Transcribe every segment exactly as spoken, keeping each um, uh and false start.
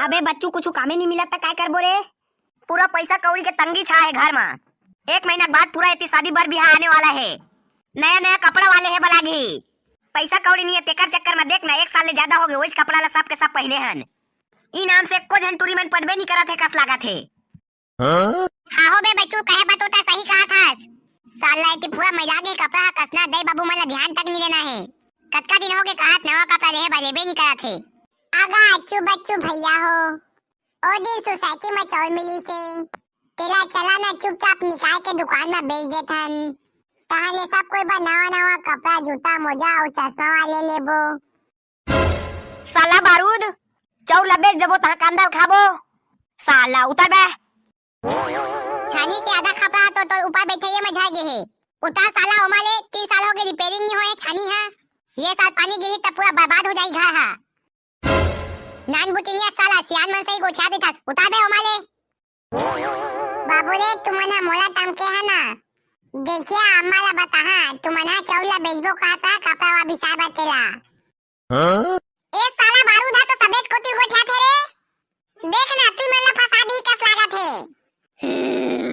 अबे बच्चू, कुछु कामे नहीं मिलत त काय करबो रे? पूरा पैसा कौड़ी के तंगी छा हे घर मा। एक महीना के बाद पूरा एती शादी बर बिहा आने वाला हे। नया नया कपड़ा वाले हे बलागी। पैसा कौड़ी नहीं है, तेकर चक्कर में देख ना, एक साल ले ज्यादा हो गए, वही कपड़ा ला सब के सब पहने हन। ई नाम से एको झन टूरी मन पटबे नहीं करत हे, कस लागत हे। हाँ? हाँ हो बे बच्चू, कहे बा तो सही कहा थास। साला एती पूरा मैला गे कपड़ा हा, कस ना दई बाबू मन ला ध्यान तक नहीं देना हे। कतका दिन हो गए कहत नवा कपड़ा लेहे बर, लेबे नहीं करत हे। आगा अच्छू बच्चू भैया हो, ओ दिन सोसाइटी में चाउर मिली से, तेला चला ना चुपचाप निकाल के दुकान में बेच देथन। तहां ले सब कोई बर नवा नवा कपड़ा, जूता, मोजा अउ चश्मा वाले लेबो। साला बारूद, चाउर ला बेच देबो तहां कांदा ल खाबो। साला उतर बे। छानी के आधा खपरा तो, तो ऊपर बैठे में झड़ गे हे। उतार साला ओमा ले, तीन साल हो गए रिपेयरिंग नहीं होए छानी हा। ये साल पानी गिरी त पूरा बर्बाद हो जाई घर हा। नान बुतिनिया साला, सियान मन सही गोठिया देथस, उतार बे ओमा ले। बाबू रे, तुमन हा मोला टमके हा ना। देखिया, अम्मा ला बताहा, तुमन हा चाउर ला बेचबो कहा था, कपड़ा वा बिसाए बर तेला। हाँ? ए साला बारूद हा तो सबेच कोती गोठिया थे रे। देख ना, तू मन ला फंसा दी कस लागत हे। हम्म।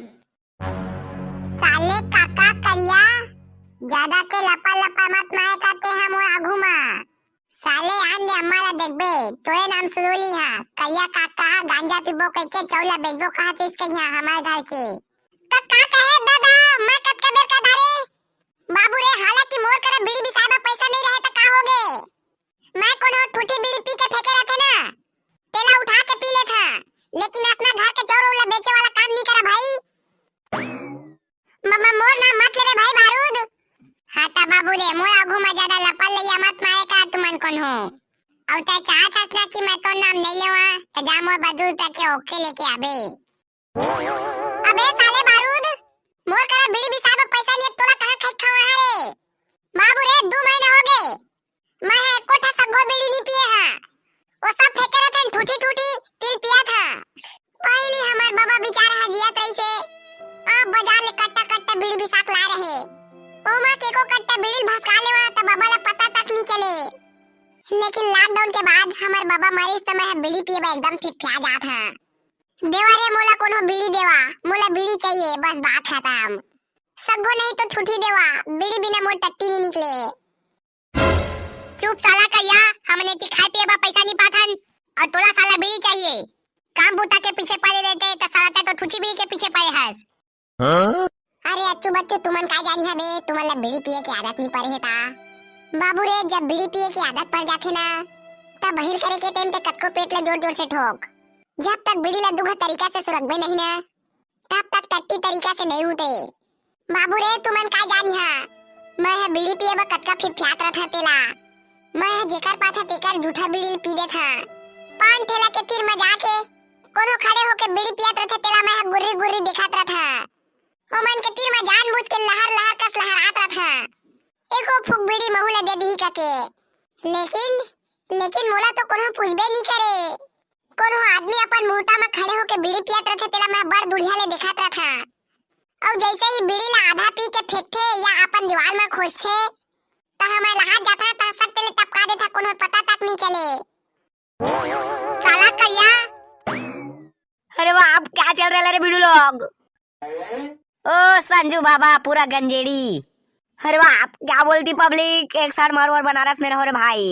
साले काका करिया, ज्यादा के लपा लपा मत माए करते हम वो आगू मा। साले आन दे अम्मा ला देखबे, तोरे नाम सुधुली हा, करिया काका हा गांजा पीबो कहिके चाउर ला बेचबो कहा थे इसके यहाँ हमारे घर के। तो का कहे दादा, मैं कतका बेर का दारे? बाबू रे, हालांकि मोर करा बीड़ी बिसाए बर पैसा नहीं रहे त का हो गे? मैं कोनो ठूठी बीड़ी पी के फेंके रहते ना, तेला उठा के पी लेथा, लेकिन अपना घर के चाउर ला बेचे वाला काम नहीं करा भाई। मम्मा मोर नाम मत लेबे भाई बारूद। हाँ त बाबू रे, मोर आगू मा ज्यादा लपल लइया मत मारे का तुमन कोन हो। अउ तै चाहत हस ना कि मैं तोर नाम नहीं लेवा, त जा मोर बर दू रुपया के ओके लेके आबे। अबे साले बारूद, मोर करा बीड़ी बिसाए बर पैसा नहीं, तोला कहाँ खाई खावा है रे? बाबू रे, दू महीना हो गए, मैं हा एको ठा सग्गो बीड़ी नहीं पिए हा। वो सब फेंके रहते हैं, ठूठी ठूठी तिल पिया था। पहली हमार बाबा बेचारा हा जियत रही से, आप बाजार ले कट्टा कट्टा बीड़ी बिसाक ला रहे। ओमा के को कट्टा बीड़ी भसका लेवा त बाबा ला पता तक नहीं चले। लेकिन लॉकडाउन के बाद हमार बाबा मरिस त मैं हा बीड़ी पिए बर एकदम फिफिया जात हा। देवा रे मोला कोनो बीड़ी देवा, मोला बीड़ी चाहिए, बस बात खत्म। सग्गो नहीं तो ठूठी देवा, बीड़ी बिना मोर टट्टी नहीं निकले। चुप साला करिया, हमन एती खाए पिए बर पैसा नहीं पाथन, अउ तोला साला बीड़ी चाहिए। काम बूता के पीछे पड़े रहते त साला तै तो ठूठी बीड़ी के पीछे पड़े हस। हाँ? अरे अच्छू बच्चू, तुमन काय जानी हबे, तुमन ला बीड़ी पिए के आदत नहीं पड़े हे ता। बाबू रे, जब बीड़ी पिए के आदत पड़ जाथे ना, तब बहिर करे के टाइम ते कतको पेट ला जोर जोर से ठोक। जब तक बीड़ी ला दुगो तरीका से सुरगबे नहीं ना, तब तक टट्टी तरीका से नहीं उठे। बाबू रे, तुमन का जानी हा, मैं हा बीड़ी पिए बर कतका फिफियात रथा तेला। मैं हा जेकर पाथा तेकर जूठा बीड़ी पी देथा। पान ठेला के तीर में जाके कोनो खड़े होके बीड़ी पियत रथे तेला मैं हा गुर्री गुर्री देखत रथा। ओमन के तीर में जानबूझ के लहर लहर कस लहरात रथा। एको फूक बीड़ी महू ला दे दिही कके। लेकिन, लेकिन मोला तो कोनो पूछबे नहीं करे। कोनो आदमी अपन मुहूता म खड़े होके बीड़ी पियत रथे, तेला मैं बड़ दुढ़िया ले देखत रथंव। अउ जैसे ही बीड़ी ला आधा पी के फेंकथे या अपन दीवार म खोंचथे, त हमर लहात जाथा, त सट्टे ले टपका देथा, कोनो पता तक नहीं चले। साला करिया। अरे वाह, अब क्या चल रहा है रे बीड़ू लोग? ओ संजू बाबा, पूरा गंजेड़ी। अरे वाह, क्या बोलती पब्लिक, एक साथ मरो और बनारस में रहो रे भाई।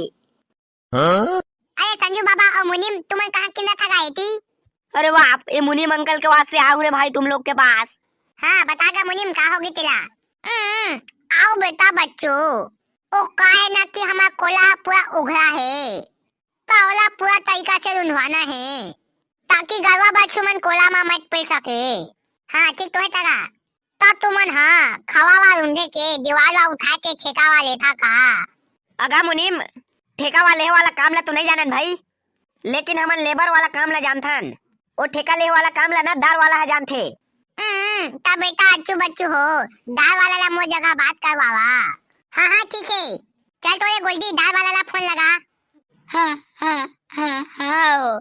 हाँ? अरे संजू बाबा अउ मुनीम, तुमन कहाँ किंदा था गा एती? अरे वाह, ये मुनीम अंकल के वास्ते आऊ रे भाई तुम लोग के पास। हाँ, बता गा मुनीम, का होगे तेला? हम्म, आओ बेटा बच्चू, ओ का हे ना कि हमार कोला पूरा उघरा हे, त ओला पूरा तरीका से रुंधवाना हे, ताकि गरवा बछरू मन कोला म मत पड़ सके। हाँ, ठीक तो हे तगा। त तुमन हा खवा वा रुंधे के दीवार वा उठाए के ठेका वा लेथा का? अगा मुनीम, ठेका वा लेहे वाला काम ला तो नहीं जानन भाई, लेकिन हमन लेबर वाला काम ला जानथन। ओ ठेका लेहे वाला काम ला ना दार वाला ह जानथे। हम्म, त बेटा अच्छू बच्चू हो, दार वाला ला मोर जगह बात करवावा। हाँ, हाँ, ठीक हे। चल तो ये गोल्डी, दार वाला ला फोन लगा। हाँ, हाँ, हाँ, हाँ।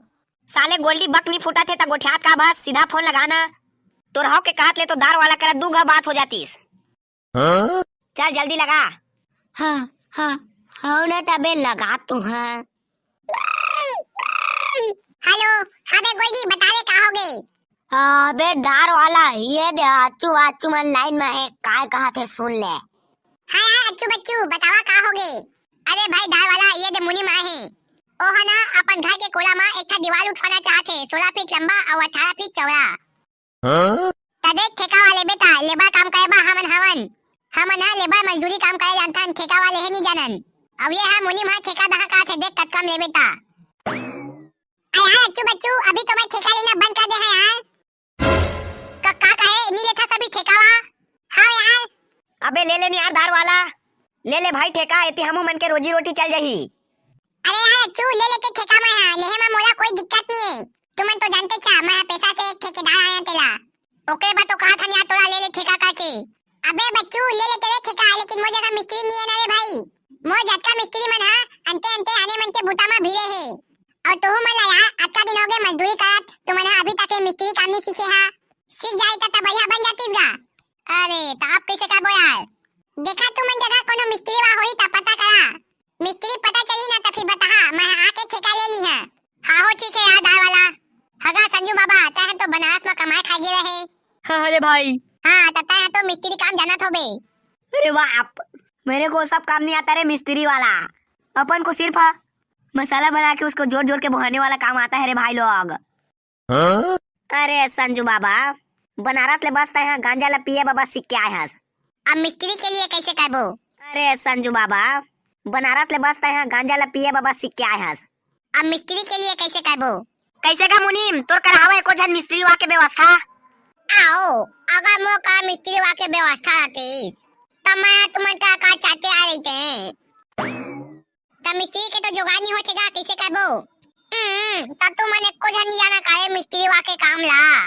साले गोल्डी बक नहीं फूटा थे त गोठियात का बस, सीधा फोन लगाना। तोर हव के कहत ले तो दार वाला करा दू घा बात हो जातीस। हाँ? चल जल्दी लगा। हाँ, हाँ, हाँ ना तबे लगा तो हाँ। हेलो। हाँ बे गोल्डी, बता रे, का होगे? अबे दार वाला, ये दे, अच्छू बाच्चू मन लाइन में हे, काय कहत हे सुन ले। हाँ यार अच्छू बच्चू, बतावा का होगे? अरे भाई दार वाला, ये दे मुनीम आए हे। ओ ह ना अपन घर के कोला म एक ठा दीवाल उठवाना चाहत हे, सोलह फीट लंबा अउ अठारह फीट चौड़ा। हाँ? त देख ठेका वाले बेटा, लेबर काम करे बा हमन हवन। हमन ह लेबर मजदूरी काम करे जानथन, ठेका वाले हे नी जानन। अब ये ह मुनीम ह ठेका दहा का थे, देख कतका म लेबे त। अरे यार अच्छू बच्चू, अभी तो मैं ठेका लेना बंद कर दे है यार। का, का कहे? नी लेथा सभी ठेका वा? हाँ यार। अबे ले ले नी यार दार वाला, ले ले भाई ठेका, एती हमू मन के रोजी रोटी चल जाही। अरे यार अच्छू, ले लेते ठेका मैं हा, लेहे में मोला कोई दिक्कत नहीं है। तुमन तो जानते चा, मैं हा पैसा से एक ठेकेदार आया तेला। ओके बा तो कहा था यार तोला ले ले ठेका करके। अबे बच्चू, ले लेते रे ठेका, लेकिन मोर जगह मिस्त्री नहीं है ना रे भाई। मोर जतका मिस्त्री मन हा अंते अंते आने मन के बूता में भिड़े हे। और तोहू मन ला यार अतका दिन होगे मजदूरी करत, तुमन हा अभी तक ये मिस्त्री काम नहीं सीखे हा। सीख जाए त बढ़िया बन जातीस गा। अरे त आप कैसे करबो यार? देखा तुमन जगह कोनो मिस्त्री वा होही त पता करा। मिस्त्री पता चली ना त फिर बताहा, मैं आके ठेका ले ली है। हाँ हो ठीक है यार दार वाला। हगा संजू बाबा, तै ह तो बनारस में कमाए खा गे रहे। हाँ, अरे भाई। हाँ, त तै ह तो मिस्त्री काम जानत होबे। अरे वाह, आप, मेरे को सब काम नहीं आता रे मिस्त्री वाला। अपन को सिर्फ, हाँ, मसाला बना के उसको जोर जोर के भुनाने वाला काम आता है रे भाई लोग। हाँ? अरे संजू बाबा, बनारस ले बस तै ह गांजा ला पिए बाबा सीख के आए हस। अब मिस्त्री के लिए कैसे करबो? अरे संजू बाबा, बनारस ले बस तै ह गांजा ला पिए बाबा सीख के आए हस। अब मिस्त्री के लिए कैसे करबो? कैसे का मुनीम, तोर करा हवय एको झन मिस्त्री वा के व्यवस्था? आओ, अगर मोर करा मिस्त्री वा के व्यवस्था रहतीस, त मैं तुमन का, का चाटे आ रहिते। त मिस्त्री के तो जुगाड़ नहीं होथे गा, कैसे करबो? हम्म, त तुमन एको झन नहीं जाना काहे मिस्त्री वा के काम ला?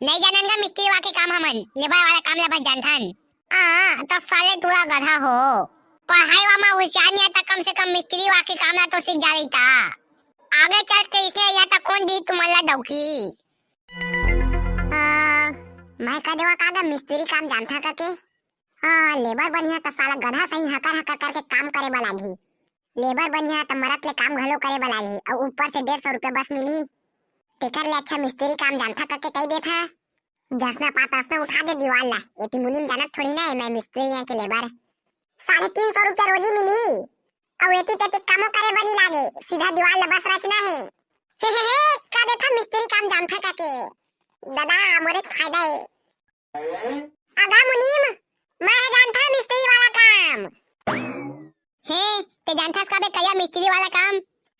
नहीं जानन गा मिस्त्री वा के काम, हमन लेबर वाला काम ला बस जानथन। आ, त साले टूरा गधा हो। पढ़ाई वा में होशियार नहीं आता, कम से कम मिस्त्री वा के काम ला तो सीख जा रही था। आगे चल के इसे यहाँ तक कौन दी तुमन ला डौकी? आ, मैं कह देवा का गा मिस्त्री काम जानथा का के? हाँ, लेबर बनिहा त साला गधा सही हकर हकर करके काम करे बर लागही। लेबर बनिहा त मरत ले काम घलो करे बर लागही, अउ ऊपर से डेढ़ सौ रुपया बस मिलही। तेकर ले अच्छा मिस्त्री काम जानथा करके कही देथा। जसना पात असना उठा दे दीवाल ला। एती मुनीम जानत थोड़ी ना है मैं मिस्त्री यहाँ के लेबर। साढ़े तीन सौ रुपया रोजी मिलही। अउ एती तेती कामो करे बर नी लागे, सीधा दीवाल ला बस रचना है। हे, हे, हे, कह देथा मिस्त्री काम जानथा करके। दादा, मोरे फायदा है। अगा मुनीम, मैं ह जानथा मिस्त्री वाला काम। हे, ते जानथस का बे करिया मिस्त्री वाला काम?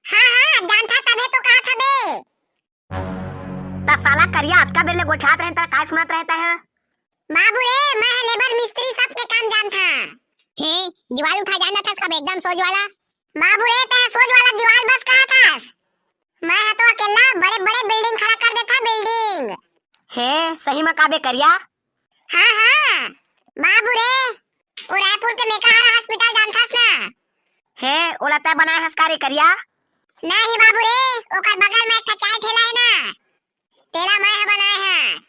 हाँ, हाँ, जानथा तभे तो कहा था बे। त साला करिया अतका बेर ले गोठियात रहे, त काय सुनत रहे तैं ह? बाबू रे, मैं ह लेबर मिस्त्री सबके काम जानथा। हे, दीवाल उठा जानथस का बे एकदम सोझ वाला? बाबू रे, तैं सोझ वाला दीवाल बस कहा थस। मैं ह तो अकेला बड़े-बड़े building खड़ा कर देथा, building। हे, सही म का बे करिया? हाँ, हाँ। बाबू रे, वो रायपुर के मेकाहारा hospital जानथस ना? हे, ओला तैं बनाए हस का रे करिया? नहीं बाबू रे, ओकर बगल में एक ठा चाय ठेला है ना, तेला मैं ह बनाए हंव।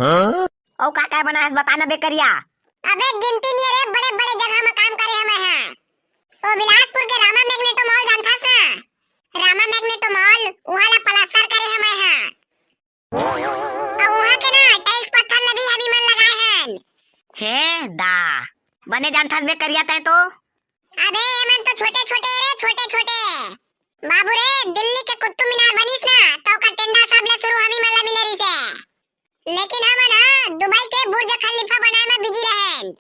हाँ? अउ का काय बनाए हस बता ना बे करिया? अबे गिनती नहीं रे, बड़े-बड़े जगह में काम करे हंव मैं ह। ओ बिलासपुर के रामा मैग्नेटो मॉल जानथस ना? रामा मैग्नेटो मॉल, उहाँ ला प्लास्टर करे हंव मैं ह। अउ उहाँ के ना tiles पत्थर ला भी हमी मन लगाए हन। हे दा, बने जानथस बे करिया तैं तो। अबे एमन तो छोटे-छोटे रे, छोटे-छोटे। बाबू रे, दिल्ली के कुतुब मीनार बनिस ना, त ओकर टेंडर सब ले शुरू हमी मन ला मिले रहिसे। लेकिन हमन ह दुबई के बुर्ज खलीफा बनाए में busy रहेन।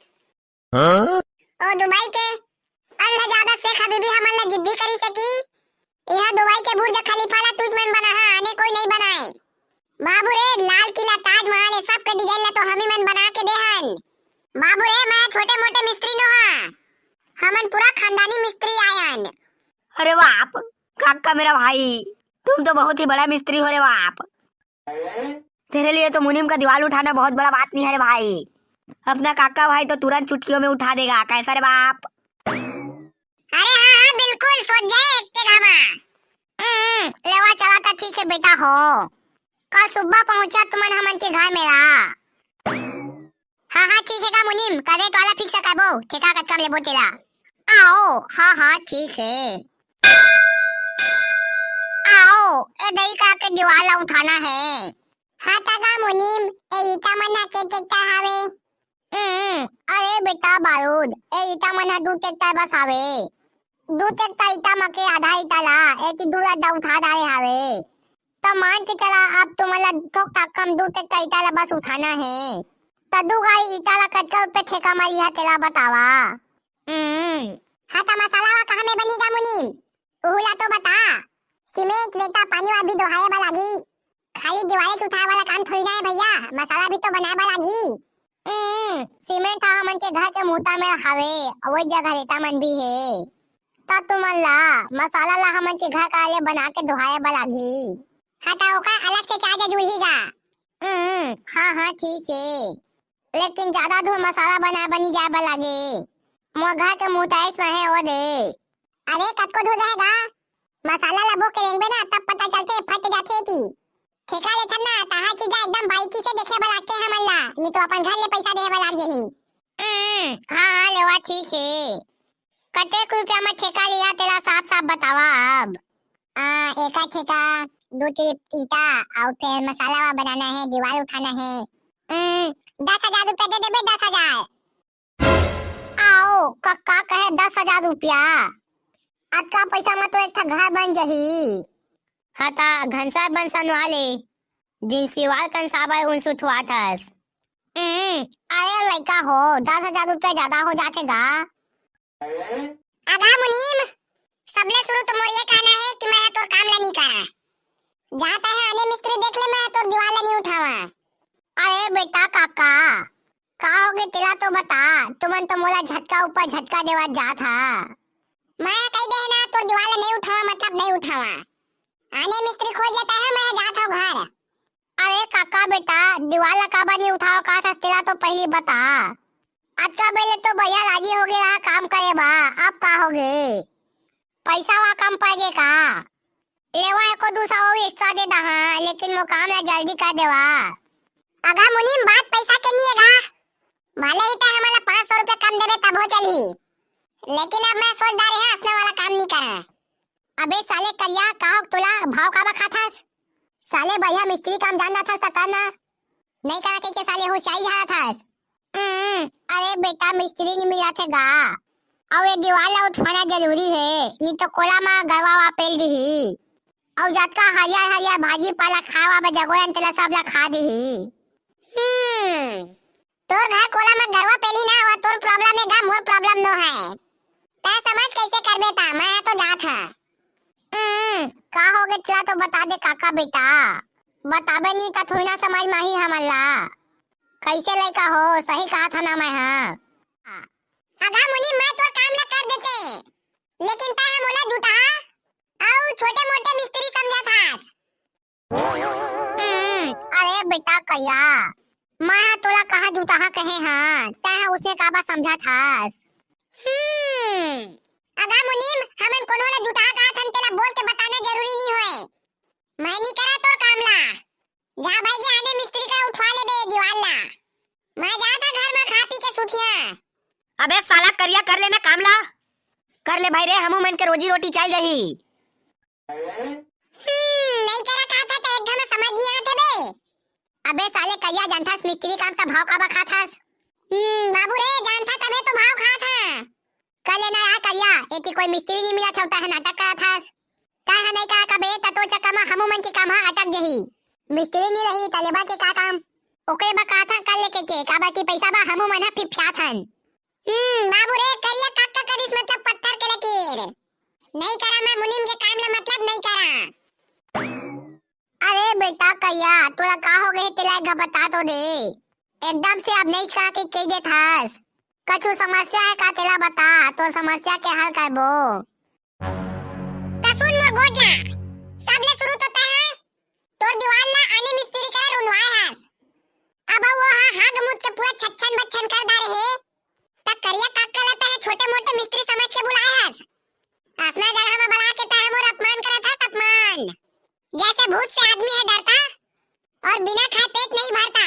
हाँ? ओ दुबई के, अल्लाह ज्यादा शेख हबीबी हमन ला जिद्दी करिसे कि इहाँ दुबई के बुर्ज खलीफा ला तुझ मन बनाहा, आने कोई नहीं बनाए। बाबू रे, लाल किला, ताजमहल, ये सब के design ला तो हमी मन बना के दे हन। बाबू रे, मैं छोटे मोटे मिस्त्री नो हा, हमन पूरा खानदानी मिस्त्री आयन। अरे बाप, काका मेरा भाई, तुम तो बहुत ही बड़ा मिस्त्री हो रे बाप। तेरे लिए तो मुनीम का दीवाल उठाना बहुत बड़ा बात नहीं है रे भाई। अपना काका भाई तो तुरंत चुटकियों में उठा देगा, कैसा रे बाप? अरे हाँ, हाँ, बिल्कुल, सोच जाए एक के घामा। हम्म, लेवा चला था, ठीक है बेटा हो। कल सुबह पहुंचा तुमन हमन के घर मेरा। हाँ, हाँ, ठीक है का मुनीम, का rate वाला fix करबो, ठेका कतका म लेबो तेला। आओ, हाँ, हाँ, ठीक है। आओ। ए दई, का के दीवार ला उठाना हे। हाँ त गा मुनीम, ए ईटा मन ह के टेक्टर हावे? हम्म, अरे बेटा बारूद, ए ईटा मन ह दू टेक्टर बस हावे। दू टेक्टर ईटा म के आधा ईटा ला एती दू रद्दा उठा डारे हावे। त मान के चला, अब तुमन ला थोक ताकम दू टेक्टर ईटा ला बस उठाना हे। त दू गाड़ी ईटा ला कतका रुपया ठेका म लिहा तेला बतावा। हम्म, हाँ त मसाला वा कहाँ में बनी गा मुनीम? उहू ला तो बता। सीमेंट, रेता, पानी वा भी दोहाए बर लागी। खाली दीवारे उठाए वाला काम थोड़ी ना हे भैया, मसाला भी तो बनाए बर लागी। हम्म, सीमेंट ह हमन के घर के मुहता में हवे, वही जगह रेता मन भी हे। त तुमन ला मसाला ला हमन के घर का ले बना के दोहाए बर लागी। हाँ त ओकर अलग से चार्ज जुड़ही गा। हम्म, हाँ हाँ ठीक हे, लेकिन ज्यादा दूर मसाला बनाए बर नी जाए बर लागे। मोर घर के मुहताइस में हे ओ दे। अरे कतको दूर रहेगा, मसाला ला बो के रेंगबे ना तब पता चलथे फट जाथे एती। ठेका लेथन ना तहां चीजा एकदम बारीकी से देखे बर लागथे हमन ला, नी तो अपन घर ले पैसा देहे बर लाग जही। हम्म, हाँ हाँ लेवा ठीक हे। कतेक रुपया म ठेका लिया तेला साफ साफ बतावा अब। आ, एका ठेका दू ट्रिप ईटा अउ फेर मसाला वा बनाना हे, दीवार उठाना हे। हम्म, दस हजार रुपया दे देबे, दस हजार। आओ, का, का कहे दस हजार रुपया? अतका पैसा म तो एक ठा घर बन जही। हाँ त घनसार बन सनवा ले, जिन सिवाल कंसाबे उन सुठवात हस। हम्म, अरे लइका हो, दस हजार रुपया ज्यादा हो जाथे गा। अगा मुनीम, सबले शुरू तो मोर ये कहना हे कि मैं ह तोर काम ला नी करा। जा तैं ह आने मिस्त्री देख ले, मैं ह तोर दीवार ला नी उठावा। अरे बेटा काका, का हो गे तेला तो बता, तुमन तो मोला झटका ऊपर झटका देवत जात हा। मैं ह कही दे हे ना, तोर दीवार ला नी उठावा, मतलब नी उठावा। आने मिस्त्री खोज लेता है, मैं ह जात हूँ घर। अरे काका बेटा, दीवार ला काबर नी उठावा का हस तेला तो पहिली बता। अतका बेले तो भैया राजी हो गे रहा काम करे बा, अब का हो गे? पैसा वा कम पड़ गे का? लेवा एको दू सौ अउ एक्स्ट्रा दे दहा, लेकिन मोर काम ला जल्दी कर देवा। अगा मुनीम, बात पैसा के नी हे गा, भले ही तैं हमन ला पाँच सौ रुपया कम देबे तभो चलही, लेकिन अब मैं सोच डारे हंव असना वाला काम नी करा। अबे साले करिया, का हो तोला भाव काबर खात हस? साले बढ़िया मिस्त्री काम जानत हस त कर ना। नहीं करा के, के साले होशियारी झारत हस। हम्म, अरे बेटा मिस्त्री नी मिलत हे गा। अउ ये दीवार ला उठवाना जरूरी हे, नी तो कोला मा गरवा वा पेल दिही। अउ जतका हरियर हरियर भाजी पाला खाए वा जगो अंतला सब ला खा दिही। हम्म। तोर घर कोला म गरवा पेली ना, वो तोर problem हे गा, मोर problem नो हे। तै समझ कैसे करबे ता, मैं तो जात हा। हम्म, का हो गे तेला तो बता दे काका बेटा, बताबे नी त थोड़ी ना समझ म आही हमन ला। कैसे लइका हो, सही कहा था ना मैं हा। अगा मुनीम, मैं तोर काम ला कर देते, लेकिन तै ह मोला जुटहा अउ छोटे मोटे मिस्त्री समझत हस। हम्म, अरे बेटा करिया, मैं ह तोला कहाँ जुटाहा कहे हंव, तैं ह उसे काबर समझत हस? हम्म, अगा मुनीम, हमन कोनो ला जुटाहा कहत हन, तेला बोल के बताना जरूरी नी होय। मैं नी करा तोर काम ला। जा भाई के आने मिस्त्री का उठवा ले बे दीवार ला। मैं जात हा घर मा खा पी के सुतिया। अबे साला करिया, कर ले ना काम ला। कर ले भाई रे, हमू मन के रोजी रोटी चल जाही। हम्म, नहीं करा का था तो एक घमा समझ नहीं आते बे। अबे साले करिया, जानथस मिस्त्री काम त भाव काबर खाथस? हम्म, बाबू रे, जानथा तबे तो भाव खाथा। कर लेना यार करिया, एती कोई मिस्त्री नहीं मिला छौटा है नाटक करत हस। काय ह नहीं करा कबे त तो चक्कर म हमू मन के काम ह अटक जही। मिस्त्री नहीं रही त लेबर के का काम? ओकरे बा कहा था कर लेके के, काबर की पैसा बा हमू मन ह फिफियात हन। हम्म, बाबू रे, करिया काका करिस मतलब पत्थर के लकीर। नहीं करा मैं मुनीम के काम ले मतलब नहीं करा। अरे बेटा करिया, तोला का हो गए तेला एक बता तो दे। एकदम से अब नहीं कहा के कह देत हस। कछु समस्या है का तेला बता, तो समस्या के हल करबो। त सुन मोर गोठ ला, सबले शुरू तो तय है, तोर दीवार ला आने मिस्त्री करा रुंधवाए हस। अब वो हा हाग मुत के पूरा छच्छन बच्छन कर डारे हे। त करिया काका ला तैं छोटे मोटे मिस्त्री समझ के बुलाए हस। अपना जगह में बुला के तैं मोर अपमान करत हस, अपमान। जैसे भूत से आदमी है डरता और बिना खाए पेट नहीं भरता,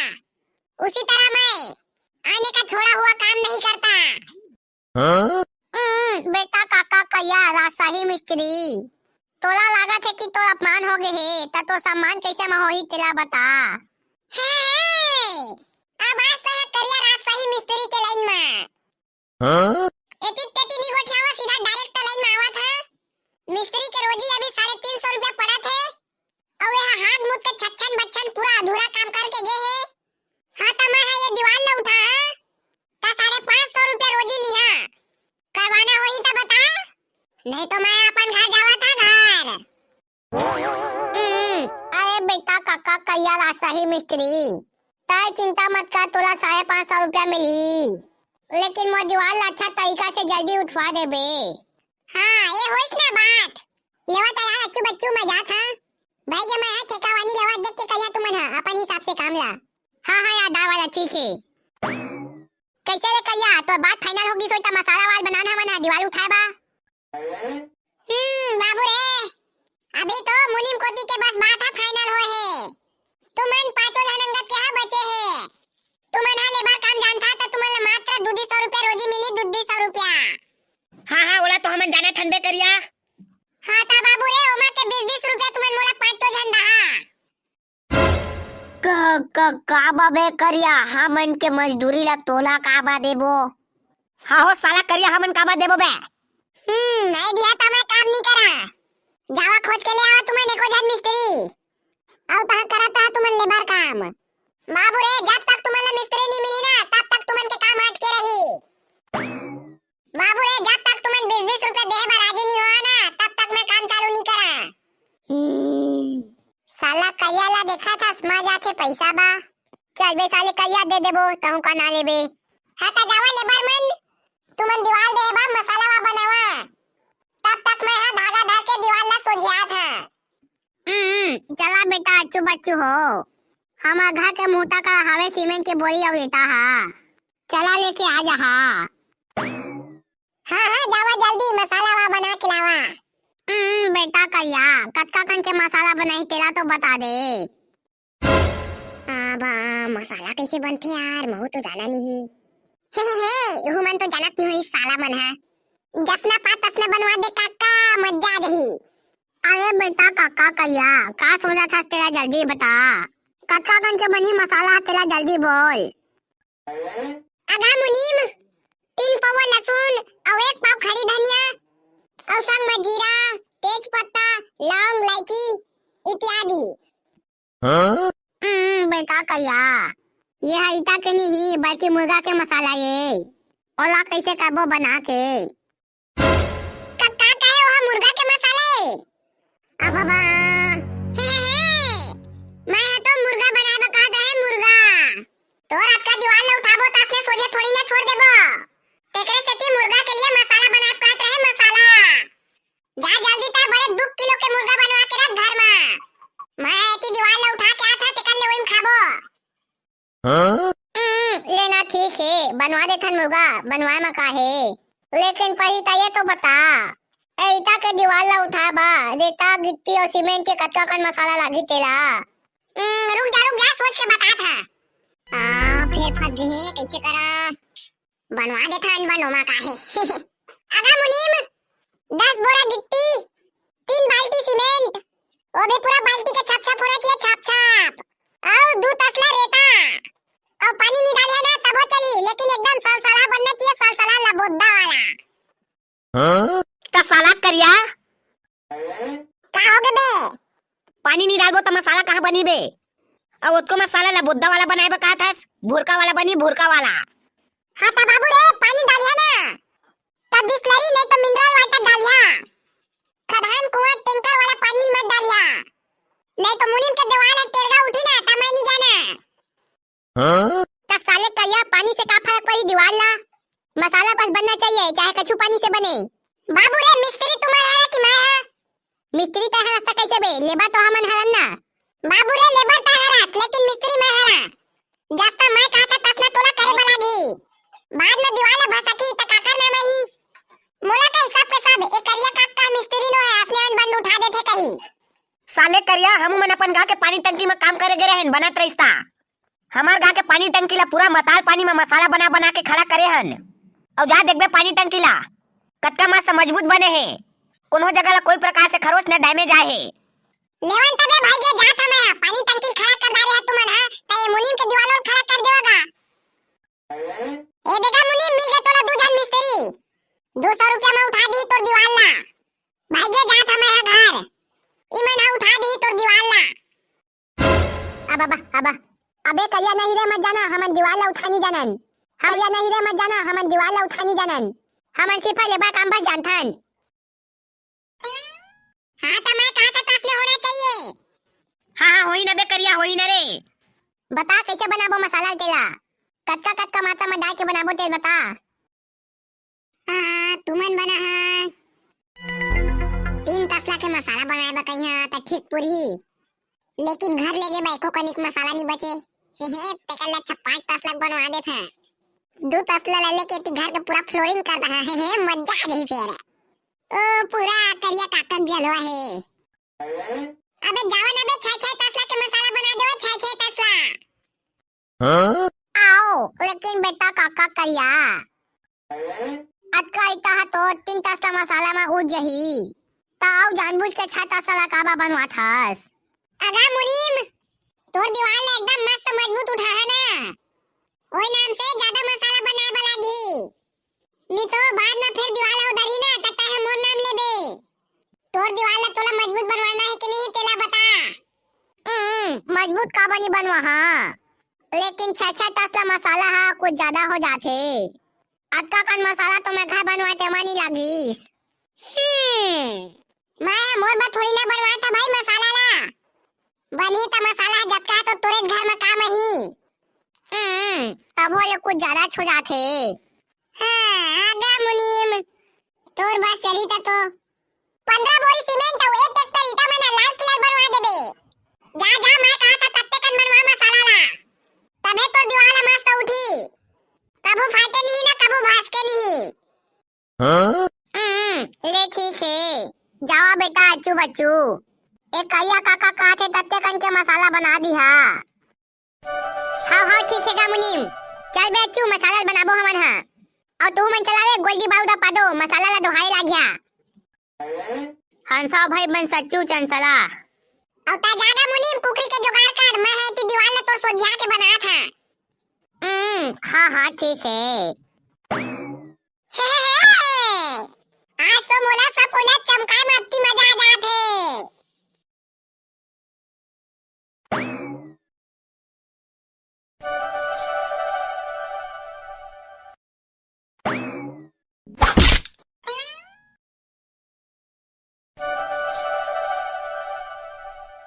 उसी तरह मैं आने का छोड़ा हुआ काम नहीं करता। हाँ? हम्म, बेटा काका करिया राजशाही मिस्त्री। तोला लागत हे कि तोर अपमान हो गे हे, त तोर सम्मान कइसे म होही, तेला बता। हे, हे, अब आज तक करिया राजशाही मिस्त्री के लाइन म। हाँ? एती तेती नी गोठियावा, सीधा direct लाइन म आवत हे। मिस्त्री के रोजी अभी साढ़े तीन सौ रुपया पड़त हे। अउ एहा हाथ मुत के छच्छन बच्छन पूरा अधूरा काम करके गे हे। हाँ, त मैं हा ये दीवाल ल उठा, हाँ? त साढ़े पाँच सौ रुपया रोजी लिहा। करवाना होही त बता, नहीं तो मैं अपन घर जावत हा घर। हम्म, अरे बेटा, कक्का करिया राजशाही मिस्त्री, तैं चिंता मत कर, तोला साढ़े पाँच सौ रुपया मिलही, लेकिन मोर दीवाल ला अच्छा तरीका से जल्दी उठवा देबे। हाँ, ये होइस ना बात। लेवा त यार, अच्छू बच्चू, मैं जात हा। भाई के मैं हा ठेका वानी लेवा, देख के करिया तुमन हा अपन हिसाब से काम ला। हाँ, हाँ यार, दा वाला ठीक हे। कइसे रे करिया, तोर बात final हो गिस होही त मसाला वाल बनाना हमन हा, दीवाल उठाए बा। हम्म, बाबू रे, अभी तो मुनीम कोती के बस बात ह final होए हे। तुमन पाँचों झन अंगत के ह बचे हे। तुमन ह लेबर काम जानथा त तुमन ल मात्र दू दू सौ रुपया रोजी मिली, दू दू सौ रुपया। हाँ, हाँ, ओला तो हमन जानत हन बे करिया। हाँ, त बाबू रे, ओमा के बीस बीस रुपया तुमन मोला पाँचों झन दहा। का, का, का बा बे करिया, हमन के मजदूरी ला तोला का बा देबो? हाँ हो साला करिया, हमन का बा देबो बे? हम्म, नहीं दिया त मैं काम नहीं करा। जावा खोज के ले आवा तुमन एको झन मिस्त्री। अउ तहाँ करत हा तुमन लेबर काम। बाबू रे, जब तक तुमन ला मिस्त्री नहीं मिली ना, तब तक तुमन के काम अटके रही। बाबू रे, जब तक तुमन बीस बीस रुपया देहे बर राजी नहीं होहा ना, तब तक मैं काम चालू नहीं करा। ई, साला करिया ला देखत हस, मर जाथे पैसा बा। चल बे साले, करिया दे देबो, तहूँ का ना लेबे। हाँ त जावा लेबर मन, तुमन दीवाल देहे बर मसाला वा बनावा, तब तक मैं हा धागा धर के दीवाल ला सोझियात हा। हम्म, चला बेटा, अच्छू बच्चू हो। हमर घर के मुहूता का हावे सीमेंट के बोरी अउ ईंटा हा। चला लेके आ जा हा। हाँ, हाँ, जावा जल्दी, मसाला वा बना के लावा। हम्म, बेटा करिया, कतका कन के मसाला बनाही, तेला तो बता दे। आ बा, मसाला कइसे बनथे यार, महू तो जाना नहीं। हे, हे, हे, उहू मन तो जानत नहीं होही साला मन हा। जसना पा तसना बनवा दे काका, मजा आ जाही। अरे बेटा कक्का करिया, का सोचत हस, तेला जल्दी बता। कतका कन के बनही मसाला, तेला जल्दी बोल। आधा मुनीम, तीन पौवा लहसुन अउ एक पाव खड़ी धनिया अउ संग म जीरा, तेज पत्ता, लौंग, इलायची इत्यादि। हाँ? हम्म, बेटा करिया, ये ह ईटा के नहीं, बल्कि मुर्गा के मसाला ये। ओला कइसे करबो बना के? का, का कहे, ओहा मुर्गा के मसाला ए? अब बाबा। हे, हे, हे। मैं ह तो मुर्गा बनाए बर कहत रहे, मुर्गा। तोर अतका दीवाल ल उठाबो त असने सोझे थोड़ी ना छोड़ देबो। तेकरे सेती मुर्गा के लिए मसाला बनाए बर कहत रहे, मसाला। जा जल्दी त बड़े दू किलो के मुर्गा बनवा के रख घर म। मैं ह एती दीवाल ल उठा के आत हंव, तेकर ले ओही म खाबो। हाँ? हम्म, लेना ठीक हे, बनवा देथन मुर्गा, बनवाए म का हे। लेकिन पहिली त ये तो बता, ए ईटा के दीवाल ला उठाए बर रेता, गिट्टी अउ सीमेंट के कतका कन मसाला लागही तेला? हम्म, रुक जा, रुक जा, सोच के बतात हंव। आ, फेर फंस गे हे, कइसे करा? बनवा देथन, बनो मा का हे। आधा मुनीम, दस बोरा गिट्टी, तीन बाल्टी सीमेंट, ओ भी पूरा बाल्टी के छप छप होना चाहिए, छप छप। अउ दू तसला रेता, अउ पानी नहीं डाले ना तभो चली, लेकिन एकदम सलसला बनना चाहिए, सलसला लबोद्दा वाला। हाँ? त साला करिया, का हो गे बे? पानी नहीं डालबो त मसाला कहाँ बनी बे? अउ ओतको मसाला लबोद्दा वाला बनाए बर कहत हस, भुरका वाला बनी, भुरका वाला। हाँ त बाबू रे, पानी डालिहा ना, त बिसलरी नहीं त मिनरल वाटर डालिहा। खदान कुआं टैंकर वाला पानी मत डालिहा, नहीं त मुनीम के देवाल ह टेरगा उठी ना, त मैं नहीं जाना। हाँ? त साले करिया, पानी से का फरक पड़ी दीवाल ला? मसाला बस बनना चाहिए, चाहे कछु पानी से बने। बाबू रे, मिस्त्री तुम्हर हरा कि मैं हा? मिस्त्री तैं हरस त कइसे बे? लेबर तो हमन हरन ना। बाबू रे, लेबर तैं हरस, लेकिन मिस्त्री मैं हरा। जस त मैं कहत हंव तस न तोला करे बर लागही। बाद म दीवाल ला भसकही त काकर नाम आही? मोला का हिसाब के सब ए करिया काका मिस्त्री नो हे, असने अन बन उठा देथे कही। साले करिया, हमू मन अपन गांव के पानी टंकी म काम करे गे रहेन, बनत रहिस ता। हमर गांव के पानी टंकी ला पूरा मताल पानी म मसाला बना बना के खड़ा करे हन। अउ जा देखबे पानी टंकी ला, कतका मस्त मजबूत बने हे। कोनो जगह ला कोई प्रकार से खरोच न damage आए हे। लेवन तबे भाई गे जात हमें हा, पानी टंकी खड़ा कर डारे हा तुमन हा, त ये मुनीम के दीवाल और खड़ा कर देवा गा। ए देखा मुनीम, मिल गे तोला दू झन मिस्त्री, दू सौ रुपया में उठा दी तोर दीवाल ला। भाई गे जात हमें हा घर, इमन हा उठा दी तोर दीवाल ला। अब, अब, अब, अबे करिया नहीं रे, मत जाना, हमन दीवाल ला उठा नहीं जानन। करिया नहीं रे, मत जाना, हमन दीवाल ला उठा नहीं जानन। हमन सिर्फ लेबर काम बस जानथन। हाँ, त मैं कहा था तसले होना चाहिए। हाँ, हाँ, होई न बे करिया, होई न रे। बता कैसे बनाबो मसाला तेला? कतका, कतका मात्रा में डाल के बनाबो तेल बता। आ, तुमन बना हा तीन तसला के मसाला बनाए बर कही हा, त ठीक पुरही। लेकिन घर लेगे बर एको कनिक मसाला नी बचे। हे, हे, तेकर ले अच्छा पाँच तसला के बनवा देत हा। दू तसला ला लेके ती घर के पूरा flooring कर दहा। हे, हे, मजा आ जाही फेर। ओ, पूरा करिया काकत जलवा हे। अबे जाओ ना बे, छह, छह तसला के मसाला बना दो, छह, छह तसला। हाँ? आओ, लेकिन बेटा काका करिया, अतका इता ह तो तीन तसला मसाला म उठ जही। त अउ जानबूझ के छह तसला ला काबर बनवात हस? अगा मुनीम, तोर दीवाल ला एकदम मस्त मजबूत उठा है ना, ओही नाम से ज्यादा मसाला बनाए बर लागही। नी तो बाद म फिर दीवाल ला उधरही ना, त तैं ह मोर नाम लेबे। तोर दीवाल ला तोला मजबूत बनवाना हे कि नहीं, तेला बता। हम्म, मजबूत काबर नी बनवा हा, लेकिन छह छह तसला मसाला हा कुछ ज्यादा हो जाथे। अतका कन मसाला तो मैं घर बनवाए तेमा नी लागिस। हम्म, मैं मोर बर थोड़ी ना बनवाए था भाई मसाला ला। बनी त मसाला हा जतका तो तोरे घर म काम आही। हम्म, तभो ले कुछ ज्यादा हो जाथे। हाँ, आगा मुनीम, तोर बस चली त तो पन्द्रह बोरी सीमेंट अउ एक ट्रैक्टर ईटा मन ला लाल किलर बनवा देबे। जा, जा, मैं कहा था तत्ते कन बनवा मसाला ला, तभे तोर दीवाल ह मस्त उठी, कभू फाटे नहीं ना कभू भासके नहीं। हाँ? हम्म, ले ठीक हे, जावा बेटा अच्छू बच्चू, ए करिया काका कहा थे तत्ते कन के मसाला बना दिहा। हाव, हाव, ठीक हे गा मुनीम। चल बे अच्छू, मसाला ल बनाबो हमन हा। अउ तुहू मन चला रे, गोल्डी बाऊ दा पादो, मसाला ला डोहाए लागिहा। हंसा भाई बन सच्चू चंसला। अउ ता जा गा मुनीम, कुकरी के जुगाड़ कर, मैं हे ती दीवाल ला तोर सोझिया के बनात हा। हम्म, हाँ, हाँ, ठीक हे। हे, हे, हे। आज तो मोला सब फूला चमकाए में अति मजा आ जात हे।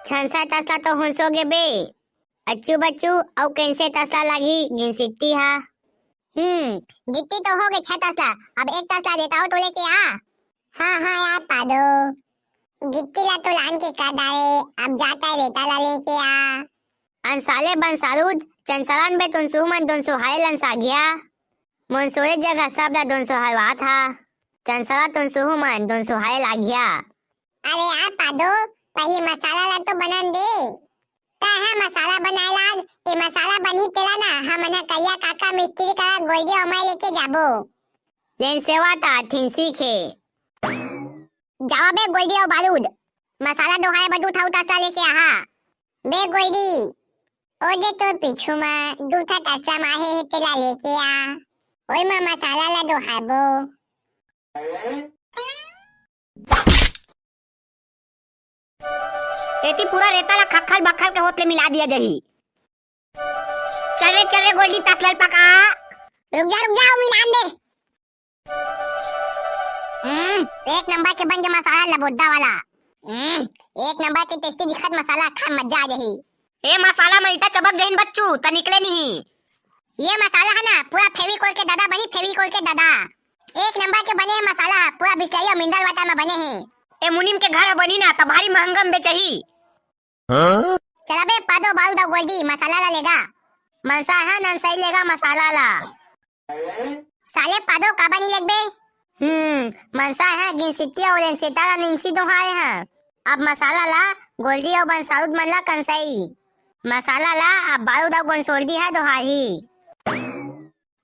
छंसा तसला तो हुंसो गे बे। अच्छू बच्चू, अउ कइसे तसला लागही गिनसिट्टी हा? हम्म, गिट्टी तो हो गे छह तसला, अब एक तसला रेता हो तो लेके आ। हाँ, हाँ यार पादो, गिट्टी ला तो लान के कर डारे, अब जाता है रेता ला लेके आ। अंसाले बंसालूद, चंसलन बे तुनसुहू मन दोनसुहाए लन सागिया। मोनसोरे जगह सब ला दोनसुहाए वात हा। चंसला तुनसुहू मन दोनसुहाए लागिया। अरे आ पादो, पहिले मसाला ला तो बनन दे। तैं हा मसाला बनाए लाग, ए मसाला बनही तेला ना, हमन हा करिया काका मिस्त्री करा गोल्डी अउ मैं लेके जाबो। लेन सेवा ता ठिन सीखे। जावा बे गोल्डी अउ बारूद, मसाला डोहाए बर दू ठा तसला लेके आहा। बे गोल्डी, ओ दे तोर पीछू मा दू ठा तसला माढ़े हे, तेला लेके आ। ओई मा मसाला ला डोहाबो। एती पूरा रेता ला खक्खल बक्खल के होत ले मिला दिया जाही। चल रे, चल रे, गोल्डी तसला ल पका। रुक जा, रुक जा, मिलान दे। हम्म, एक नंबर के बन गे मसाला लबोड्डा वाला। हम्म, एक नंबर के tasty दिखत मसाला, खाए मजा आ जाही। ए मसाला म ईटा चबक जहिन बच्चू, त निकले नहीं। ये मसाला है ना, पूरा फेविकोल के दादा बनी, फेविकोल के दादा। एक नंबर के बने हे मसाला, पूरा बिसलेरी अउ मिनरल वाटर म बने हे। ए मुनीम के घर ह बनी ना, त भारी महंगा म बेचही। हाँ? चला बे, पादो बारूद अउ गोल्डी, मसाला ला लेगा। मनसा है ना, सही लेगा मसाला ला। साले पादो काबर नी लेगबे? हम्म, मनसा है, गिनसिट्टी अउ लेनसेटा ला निंगसी दोहारे हैं। अब मसाला ला गोल्डी अउ बंसालूद मन ला कंसई। मसाला ला अब बारूद अउ गोंसोल्डी है दोहारी।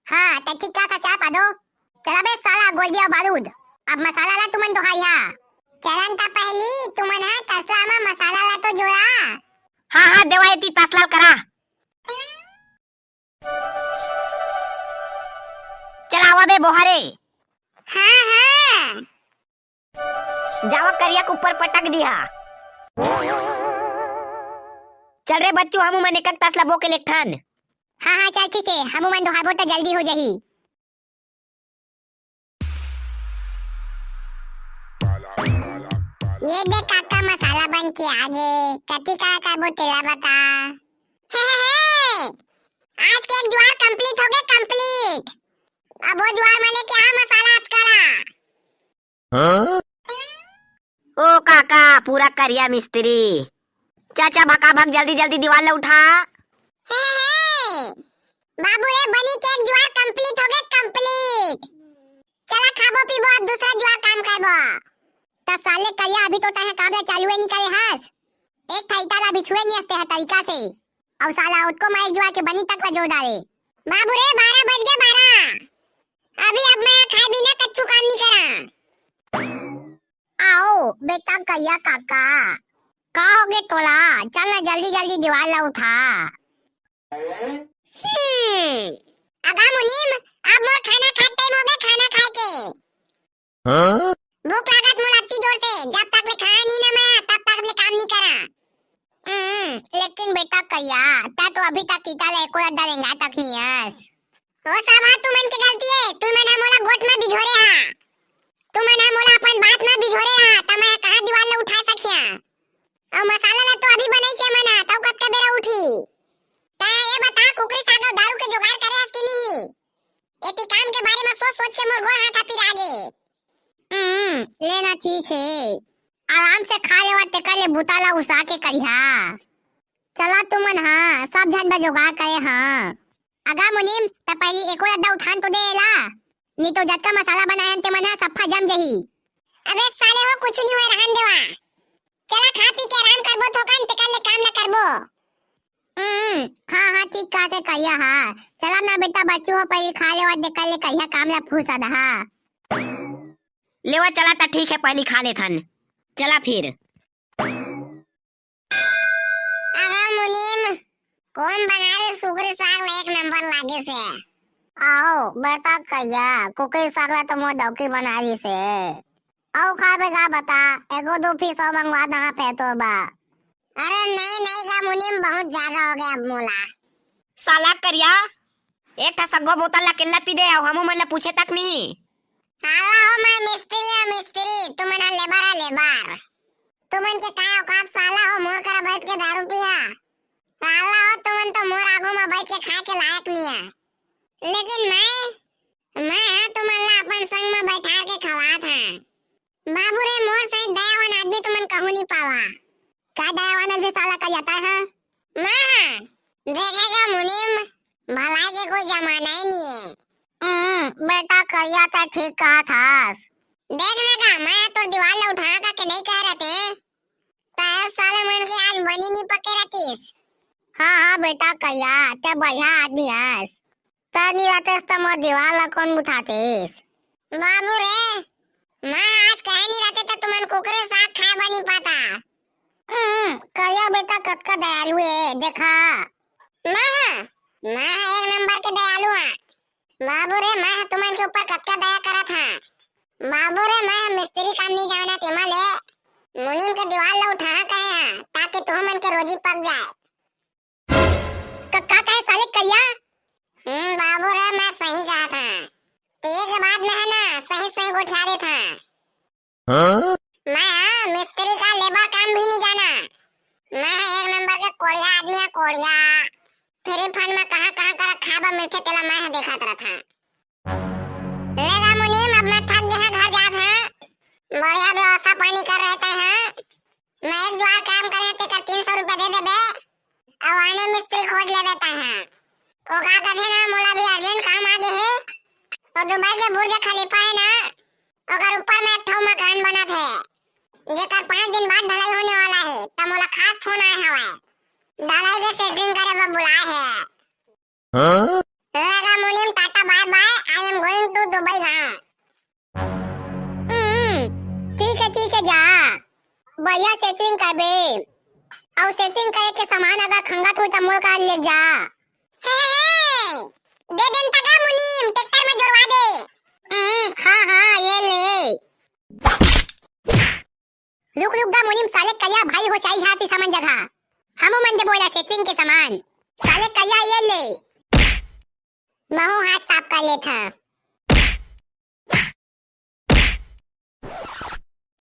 हाँ, त ठीक कहा था, चाय पा दो। चला बे साला गोल्डी अउ बारूद, अब मसाला ला तुमन दोहाई हा। चल त पहिली तुमन ह तसला म मसाला ला तो जोड़ा। हाँ, हाँ, देवा एती तसला ल करा। चल आवा बे बोहारे। हाँ, हाँ। जावा करिया के ऊपर पटक दिहा। चल रे बच्चू, हमू मन एक एक तसला बो के लेगथन। हाँ, हाँ, चल ठीक हे, हमू मन डोहाबो त जल्दी हो जाही। ये दे काका, मसाला बन के आगे, कति का करबो तेला बता। हे, हे, हे, आज के एक जुआर complete होगे, complete। अब वो जुआर म लेके आ मसाला अतका ला। हाँ? ओ काका, पूरा करिया मिस्त्री। चाचा, भकाभक जल्दी जल्दी दीवाल ला उठा। हे, हे, बाबू रे, बनी के एक जुआर complete होगे, complete। चला खाबो पीबो, अब दूसरा जुआर काम करबो। त साले करिया, अभी तो तैं काम ला चालू ही नी करे हस। एक ठा ईटा ला बिछुए नी हस तैं ह तरीका से। अउ साला ओतको म एक जुआर के बनी तक ला जोर डारे। बाबू रे, बारह बज गे, बारह। अभी अब मैं खाए बिना कच्चू काम नी करा। आओ बेटा करिया काका, का होगे तोला? चल ना जल्दी जल्दी दीवाल ला उठा। हम्म, अगा मुनीम, अब मोर खाना खाए के time होगे, खाना खाए के। हाँ? भूख लागत मोला अति जोर से, जब तक ले खाए नी ना मैं, तब तक ले काम नी करा। हम्म, लेकिन बेटा करिया, तैं तो अभी तक ईटा ला एको अद्दा रेंगा तक नी हस। ओ सब हा तुमन के गलती हे, तुमन हा मोला गोठ म बिझोरे हा। तुमन हा मोला अपन बात म बिझोरे हा, त मैं कहाँ दीवाल ला उठा सकिया? अउ मसाला ला तो अभी बनाइस हे मन हा, तब कतका बेरा उठी? तैं ये बता, कुकरी साग अउ दारू के जुगाड़ करे हस कि नहीं? एती काम के बारे म सोच सोच के मोर गोड़ हाथ हा पिरा गे। हम्म, लेना ठीक हे, आराम से खा लेवा, तेकर ले बुता ला उसा के करिहा। चला तुमन हा, सब झन बर जुगाड़ करे हा। अगा मुनीम, त पहिली एको अद्दा उठान तो दे एला, नी तो जतका मसाला बनायन ते मन हा सफा जम जही। अबे साले हो, कुछ नी होय, रहन देवा। चला खा पी के आराम करबो थोकन, तेकर ले काम ला करबो। हम्म, हाँ, हाँ, ठीक कहा ते करिया हा। चला ना बेटा बच्चू हो, पहिली खा लेवा, तेकर ले करिया काम ला फुर्सत हा। लेवा चला त ठीक हे, पहिली खा लेथन। चला फिर। अगा मुनीम, कोन बनारिस कुकरी साग ला एक नंबर लागिस हे। आओ, बता करिया, कुकरी साग ला तो मोर डौकी बनारिस हे। अउ खाबे गा बता, एगो दू piece अउ मंगवा दहा फेर तोर बर। अरे नहीं, नहीं गा मुनीम, बहुत ज्यादा होगे अब मोला। साला करिया, एक ठा सग्गो बोतल ला अकेल्ला पी दे, अउ हमू मन ला पूछे तक नहीं। साला हो मैं मिस्त्री हा मिस्त्री, तुमन हा labour हा labour। तुमन के का औकात साला हो, मोर करा बैठ के दारू पीहा? साला हो, तुमन तो मोर आगू म बैठ के खाए के लायक नी हे। लेकिन मैं, मैं हा तुमन ला अपन संग म बैठार के खवात हा। बाबू रे, मोर सही दयावान आदमी तुमन कहूँ नी पावा। का दयावान आदमी साला करिया तैं हा? मैं हा, देखे गा मुनीम, भलाई के कोई जमाना ही नी हे। हम्म, बेटा करिया तैं ठीक कहत हस। देख ना गा, मैं हा तोर दीवाल ला उठा का के नहीं कहे रहते, त साले मन के आज बनी नी पके रहतिस। हाँ, हाँ बेटा करिया, तैं बढ़िया आदमी हस। तैं नी रहतेस त मोर दीवाल ला कोन उठातिस? बाबू रे, मैं आज कहे नी रहते त तुमन कुकरी साग खाए बर नी पाता। हम्म, करिया बेटा कतका दयालु हे, देखा। मैं हा, मैं हा एक नंबर के दयालु हा। बाबू रे, मैं हा तुमन के ऊपर कतका दया करत हा। बाबू रे, मैं हा मिस्त्री काम नी जाना तेमा ले मुनीम के दीवाल ला उठा कहे हा, ताकि तुमन के रोजी पक जाए। का, का कहे साले करिया? हम्म, बाबू रे, मैं सही कहा था। पिए के बाद में है ना, सही, सही गोठिया देता। हाँ? मैं हाँ, मिस्त्री का labour काम भी नहीं जाना। मैं है एक नंबर के कोढ़िया आदमी है, कोढ़िया। Free fund में कहाँ, कहाँ का खाबा मिलथे, तेला मैं है देखत रहता। ले गा मुनीम, अब मैं थक गया, घर जात हूँ। बढ़िया व्यवस्था पानी कर रहे तैं, हाँ। मैं एक जुआर काम करे, तेकर तीन सौ रुपया दे देबे, अउ आने मिस्त्री खोज लेबे तैं, हाँ। ओ का कथे ना, मोला भी urgent काम आ गे हे, तो दुबई के बुर्ज खलीफा है ना, ओकर ऊपर में एक ठो मकान बनत हे, जेकर पाँच दिन बाद ढलाई होने वाला है, त मोला खास फोन आए हवय, ढलाई के setting करे बर बुलाए हे। हाँ? ले गा मुनीम, Tata bye bye, I am going to Dubai, हाँ। हम्म, ठीक है। ठीक हे, जा, बढ़िया सेटिंग करबे। अउ सेटिंग करे के सामान अगर खंगत होही त मोर करा ले जा। हे, हे, हे, दे देन त गा मुनीम, ट्रैक्टर में जोरवा दे। हम्म, हाँ, हाँ, ये ले। रुक, रुक गा मुनीम, साले करिया भाई हो चाही झाती समन जगह। हमू मन दे बोला सेटिंग के सामान। साले करिया ये ले। महू हाथ साफ कर लेथंव।